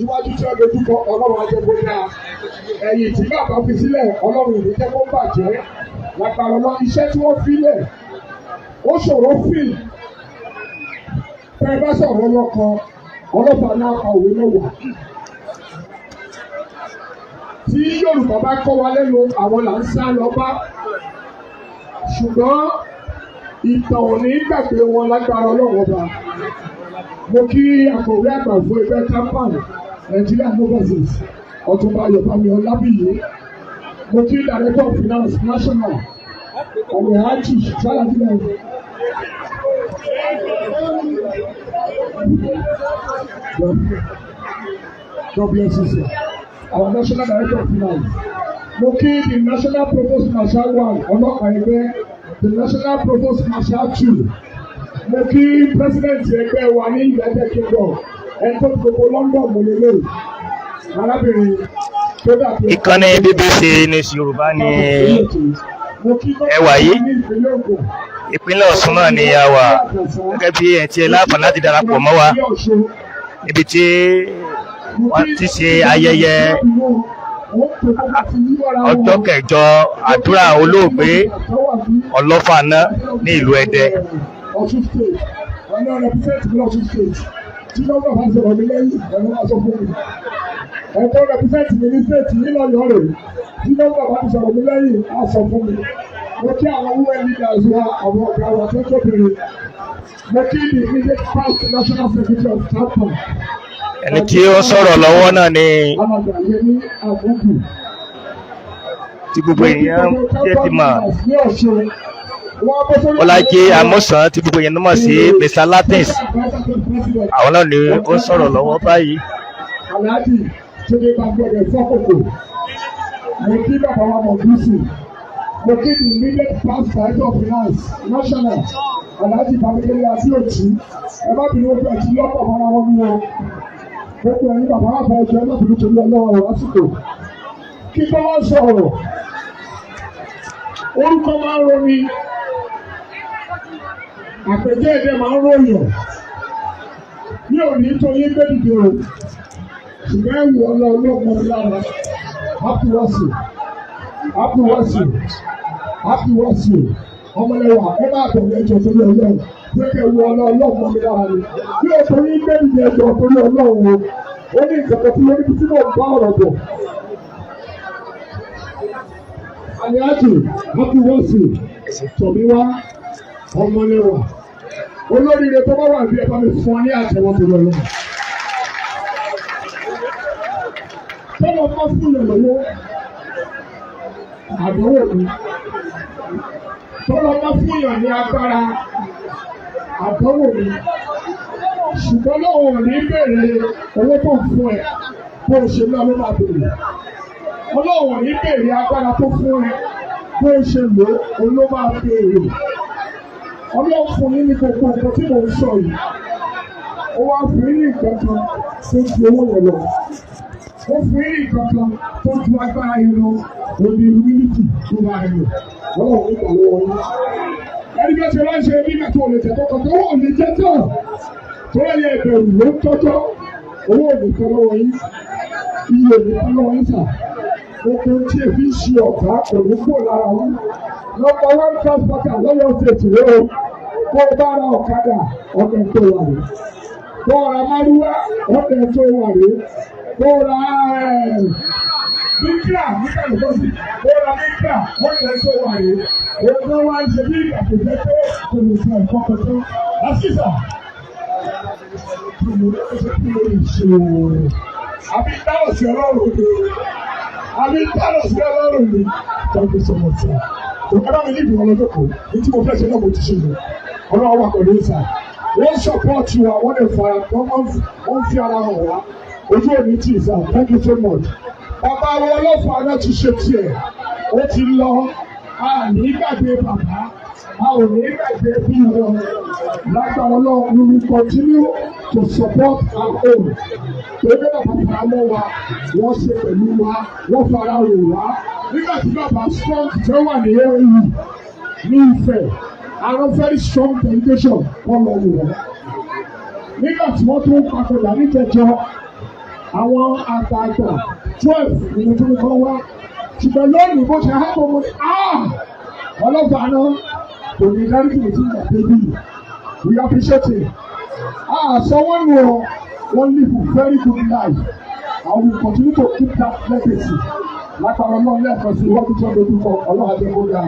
Iwájú tí wọ́n dojú kọ, Ọlọ́run á jẹ́ kó dáa. Ẹ̀yìn tí bàbá fi sílẹ̀, Ọlọ́run ò ní jẹ́ kó bàjẹ́. Lágbára lọ, iṣẹ́ tí wọ́n fi lẹ̀, ó ṣòro fíìmù. Tẹ́ ẹ bá sọ̀rọ̀ ọlọ́kan, ọlọ́pàá náà pa òwe mẹ́wàá. Tí Yorùbá bá kọ́ wa lẹ́nu, àwọn là ń sá lọ bá. Ṣùgbọ́n ìtàn ò ní gbàgbé wọn lágbára Ọlọ́run ọba. Mo kí akọ̀wé àgbà fún ẹgbẹ́ TAMPAN Nigeria Overseas, Ọ̀túnba Yorùbámi Ọlábíyí. Mo kí Director of Finance National, Alhaji Saladina. God bless you, sir. Our National Director of Finance. Mo kí the National Provost Marshal 1, ọlọ́pàá ẹgbẹ́, the National Provost Marshal 2. Mo kí President ẹgbẹ́ wa ní United Kingdom, ẹni tó gbogbo London mo lè lò. Arábìnrin tó dàbí. Ìkànnì BBC News Yorùbá ni ẹ wà yìí. Ìpínlẹ̀ Ọ̀ṣun náà ni a wà, gẹ́gẹ́ bí ẹ ti láǹfààní láti darapọ̀ mọ́ wa níbi tí wọ́n ti ṣe ayẹyẹ ọjọ́ kẹjọ àdúrà olóògbé Ọlọ́fààná ní ìlú Ẹdẹ. Ọ̀ṣun State, ọ̀nà represent mi Ọ̀ṣun State, tí nọ́mbà bá sọ̀rọ̀ mi lẹ́yìn ẹ̀rọ máa sọ fún mi. Ẹ̀tọ́ represent mi ní state yìí lọ́yọ̀ọ́ rè, tí nọ́mbà bá sọ̀rọ̀ mi lẹ́yìn á sọ fún mi. Mo kí àwọn women leaders wa, àwọn ọ̀gá wa tó tóbìnrin. Mo kí the immediate past national secretary of TAMPAN. Ẹni tí ó sọ̀rọ̀ lọ́wọ́ náà ni Alàgbà Yẹmí Àgùgù. tí gbogbo èèyàn jẹ́ ti mọ̀, Ní Ọ̀ṣun. Bọ́lájí Amósàn, tí gbogbo èèyàn mọ̀ sí Mr Latins. Àwọn náà ni ó ń sọ̀rọ̀ lọ́wọ́ báyìí. Alhaji Túndé Bágbọ́dẹ̀ Fọ́kòkò. Mo kí bàbá wa Mọ̀gúsù. Mo kí the immediate past director of finance national, Alhaji Bámidélé Adéòtí. Ẹ má bínú, ojú ẹtí lọ́pọ̀ mọ́ra wọn ní o. Gbogbo ẹ̀yin bàbá wa bá ẹjọ́, ẹ má bínú torí ọlọ́wọ́ rẹ̀ lásìkò. Kí tó wá sọ̀rọ̀, orúkọ máa ń roni, àpèjẹ́ èdè máa ń ròyàn. Mi ò ní tó yín gbé dìde o, ṣùgbọ́n ẹ̀wù ọlọ́ọ̀lọ́gbọ̀n mi lára. Happy worship, happy worship, happy worship. Ọmọlẹ́wà, ẹ máa bẹ̀rẹ̀ ẹjọ́ torí Ọlọ́run pé kẹ́ ẹ̀wù ọlọ́ọ̀lọ́gbọ̀n mi lára ni. Mi ò tó yín gbé dìde, ẹjọ́ torí Ọlọ́run o. Ó ní nǹkan kan tí wọ́n ní tí mò ń bá ọ̀rọ̀ bọ̀. Aliaji, happy worship, Tọ̀míwá, ọmọlẹ́wà. Olóríire tó bá wà bí, ẹ bá mi fún ọ ní àtẹ̀wọ́ torí Ọlọ́run. Tọ́lọ̀ bá fún yàn lọ́wọ́, àdánwò ni. Tọ́lọ̀ bá fún yàn ní agbára, àdánwò ni. Ṣùgbọ́n lọ́wọ́ ò ní bèrè owó tó ń fún ẹ, bó o ṣe náà ló máa bèrè. Ọlọ́run ò ní bèrè agbára tó fún ẹ, bó o ṣe lò ó ló máa bèrè. Ọlọ́run fún yín ní gbogbo nǹkan tí mò ń sọ yìí. Ó wá fún yín ní nǹkan kan tó ju owó yẹn lọ. Ó fún yín ní nǹkan kan tó ju agbára yẹn lọ. Òní humility tó máa lò. Ọlọ́run ní ìgbà lọ́wọ́ yín. Ẹni bí ó ṣe wá ń ṣe nígbà tó lè tẹ̀ tó kàn tó wọ́n lè jẹ́ tán. Tó yẹ ìbẹ̀rù ló ń tọ́jọ́. Owó ò ní kan lọ́wọ́ yín. Iye ò ní kan lọ́wọ́ yín sà. Gbogbo tí èfi ń ṣe ọ̀gá kò ní kúrò lára wọn. Number one transporter lọ́yọ̀ State rẹ o. Bó o bá ra ọ̀kadà, ọ̀nà tó wà rè. Bó o ra márúwá, ọ̀nà tó wà rè. Bó o ra Micra nígbà tó sí. Bó o ra Micra, ọ̀nà tó wà rè. Òun náà wá ń ṣe bí ìgbà tó jẹ́ pé kò lè sọ ẹ̀kọ́ kan tó. Àṣìṣà. Kí ló lè ṣe o? Àbí dáhùn sí Ọlọ́run ni? Àbí dáhùn sí Ọlọ́run ni? Thank you so much, sir. Ẹ bá mi ní ìdùnnú ọlọ́jọ́ kan, ní tí mo fẹ́ ṣe náà mo ti ṣe lọ. Ọlọ́run wà pẹ̀lú ìsà. Wọ́n support wa, wọ́n lè fara, wọ́n fi ara hàn wá. Ojú òní tì sà, thank you so much. Bàbá wa ọlọ́fà náà ti ṣe tiẹ̀, ó ti lọ. A ní gbàgbé bàbá, a ò ní gbàgbé bí wọn. Lágbára Ọlọ́run, we will continue to support our own. Torí pé bàbá fara mọ́ wa, wọ́n ṣe pẹ̀lú wa, wọ́n fara rò wá. Nígbà tí bàbá strong tó wà ní AU ní Ifẹ̀, àwọn very strong delegation wọ́n lọ wò wọ́n. Nígbà tí wọ́n tún papòdà níjẹjọ, Àwọn àgbààgbà 12 ni mo tún kọ́ wá. Ṣùgbọ́n lónìí, bó ṣe hápọ̀, mo ní ọlọ́pàá náà kò ní dáríjì mi tí mo débi. We appreciate it. So wọ́n nù ọ́, wọ́n live a very good life and we continue to keep that legacy. Látara Ọlọ́run, lẹ́ẹ̀kan sí iwájú tí wọ́n dojú kọ, Ọlọ́run àjẹkó ga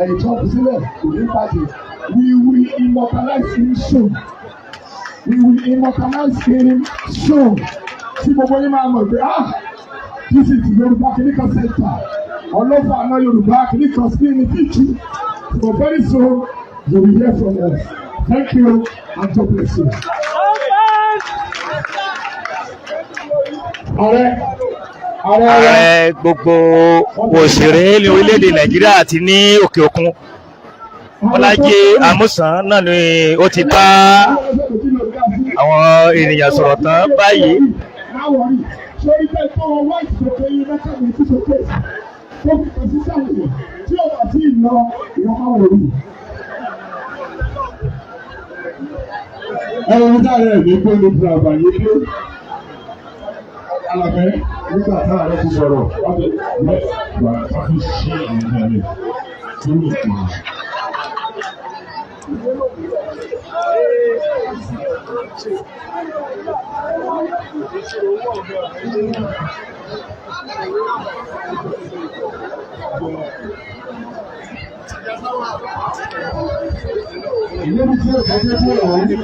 ẹ̀yìn tí wọ́n fi sílẹ̀ kò ní bàjẹ́. We will immortalize him soon. We will immortalize him soon. Tí gbogbo yín máa mọ̀ pé, this is Yorùbá Kìnìkan Center, ọlọ́fà náà, Yorùbá Kìnìkan sí ní fíjì. But very soon you will hear from us. Thank you and God bless you. Ààrẹ, ààrẹ. Ààrẹ gbogbo òṣèré ní orílẹ̀-èdè Nàìjíríà àti ní òkè òkun, Bọ́lájí Amúsàn náà ni ó ti bá àwọn ènìyàn sọ̀rọ̀ tán báyìí. Sórí bẹ́ẹ̀ tó wọn wá ìsòkè yín mẹ́ta méjì sókè tó fi kàn sí sàlẹ̀ tí ó bá tí ì lọ, ìwọ́n máa wọ̀ rí. Ẹ̀rọ sáré ní pé ló fi àbàyè dé. Alàfẹ́ nígbà tá a rẹ̀ ti sọ̀rọ̀, wà á fi ṣe àwọn ọmọ rẹ̀ tó lè pè é. Níbi tí ó kọjá tí ó wà ní.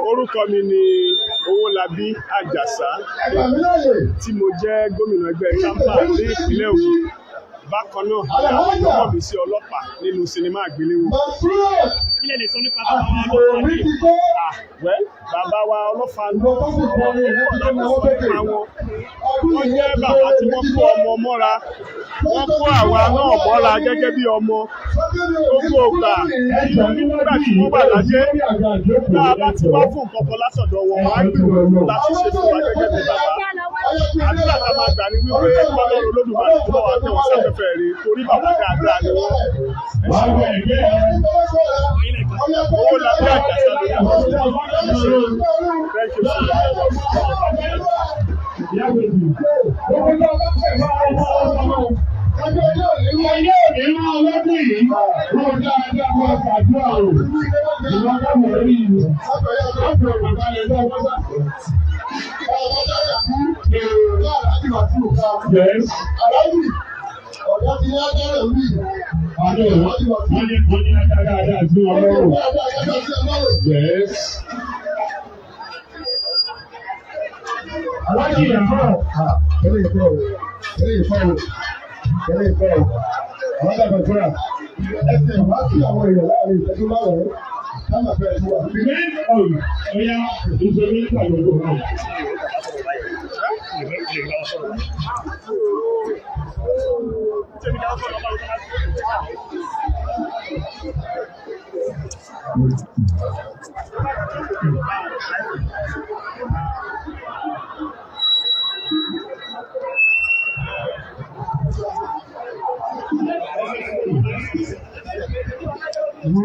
Orúkọ mi ni Owólabí Àjàsá, tí mo jẹ́ gómìnà ẹgbẹ́ TAMPAN ní ìpínlẹ̀ Ògùn. Bákan náà ni àwọn ọmọ mi sí ọlọ́pàá nínú sinimá àgbéléwò. Kí lè sọ nípa bàbá wa lọ́wọ́ ní? Well, bàbá wa ọlọ́fà ń pa wọn. Wọ́n jẹ́ bàbá tí wọ́n kó ọmọ mọ́ra. Wọ́n kó àwa náà mọ́ra gẹ́gẹ́ bí ọmọ. Gbogbo ìgbà nígbà tí wọ́n wà láyé, tá a bá ti wá fún nǹkan kan látọ̀dọ̀ wọn, wọ́n á gbìyànjú láti ṣe fún wa gẹ́gẹ́ bí bàbá. Àdúrà tá a máa gbà ní wípé Ọlọ́run Olódùmarè tó bá wa tẹ̀ wọ́n sáfẹ́fẹ́ rí, torí bàbá dáadáa ni wọ́n. Ẹ ṣe Owólabí Àjàsá lórúkọ mi. Thank you so much. Ayé òní rán ọlọ́dún yìí, wọ́n dáadáa, wọ́n ṣàdúrà o. Ìwọ́n dábọ̀ lórí ìlú. Láti ọ̀rọ̀ balẹ̀ lọ́wọ́. Yes. Adé, wọ́n ní dáadáa sí Ọlọ́run. Yes. Aláàjì ìyàwó. Eléyìí kọ́ o, eléyìí kọ́ o, eléyìí kọ́ o. Àwọn dàgbà fúnra. Ẹsẹ̀ wá sí àwọn èèyàn láàrin ìṣẹ́jú 5 káwọn fẹ́ tó wà. Remain on. Oya, ìṣòro nípa gbogbo náà.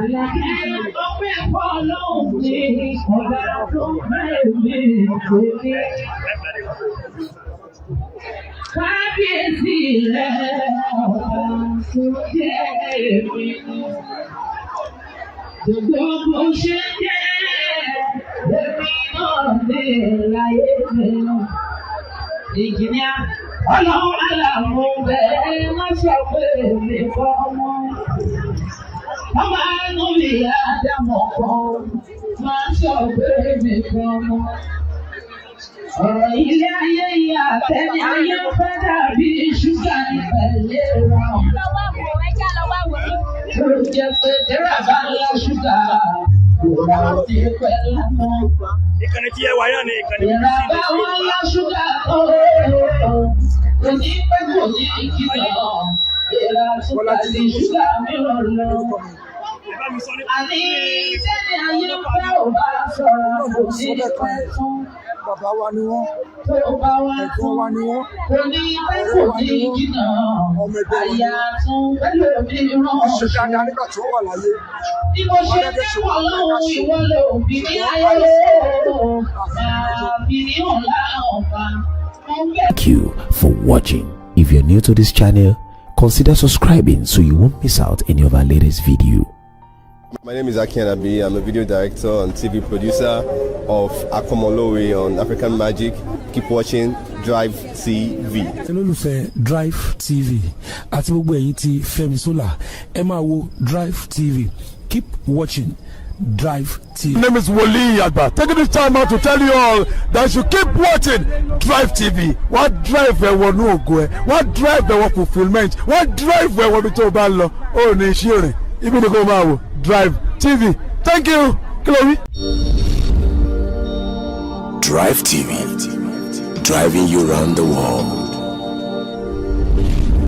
Ọpẹ́ fọ́lọ́hun ní ọba tó mẹ́rin kò ní. Kábíyèsí rẹ̀, ọba tó jẹ́ èmi. Gbogbo bó ṣe jẹ́ èmi náà ní láyé mi. Ìjìnìá Ọlọ́run àlàmú bẹ́ẹ̀ má sọ pé èmi kọ́ mọ́. Ọmọ àánú ìyá àdámọ̀ kan máa sọ pé èmi kọ́ mọ́. Ọ̀rọ̀ ilé ayé yìí, àtẹni ayé ń fẹ́ dàbí ṣúgà ní pẹ̀lẹ́ wọn. Tó jẹ́ pé tẹ́rà bá ńlá ṣúgà kò bá ti pẹ́ lánàá. Ìkànnì tí ẹ wà náà ni ìkànnì Tẹ́rà bá wọn ńlá ṣúgà tó kò ní pẹ́, kò ní kìnnà. Tẹ́rà ṣúgà sí ṣúgà mìíràn lọ. Àní tẹ́ni ayé ń fẹ́ ò bá sọ̀rọ̀, kò ní pẹ́ tán. Bàbá wa ni wọ́n, Tó bá wá ẹ̀gbọ́n wa ni wọ́n, kò ní pẹ́ kò ní jìnnà, ọmọ ẹgbẹ́ wa ni àyà wọ́n. tún pẹ̀lú mìíràn. Wọ́n ṣe dáadáa nígbà tí wọ́n wà láyé. Bí mo ṣe fẹ́ Ọlọ́run ìwọ ló bí ní ayé máa bí ní ọ̀la ọ̀pá. Mo fẹ́ Thank you for watching. If you're new to this channel, consider subscribing so you won't miss out any of our latest video. My name is Aki Anabi. I'm a video director and TV producer of Akomolowe on African Magic. Keep watching Drive TV. Olólùfẹ́ Drive TV àti gbogbo ẹ̀yin tí Fẹ́mi Sola, ẹ máa wo Drive TV. Keep watching Drive TV. My name is Wole Agba. Taking this time out to tell you all that you keep watching Drive TV. Wọ́n drive ẹ wọnú ògo ẹ, wọ́n drive ẹ wọ fulfilment, wọ́n drive ẹ wọ ibi tó o bá ń lọ. Ó ní iṣẹ́ rìn, ibi ni kò máa wò Drive TV. Thank you. Kí ló wí? Drive TV, driving you round the world.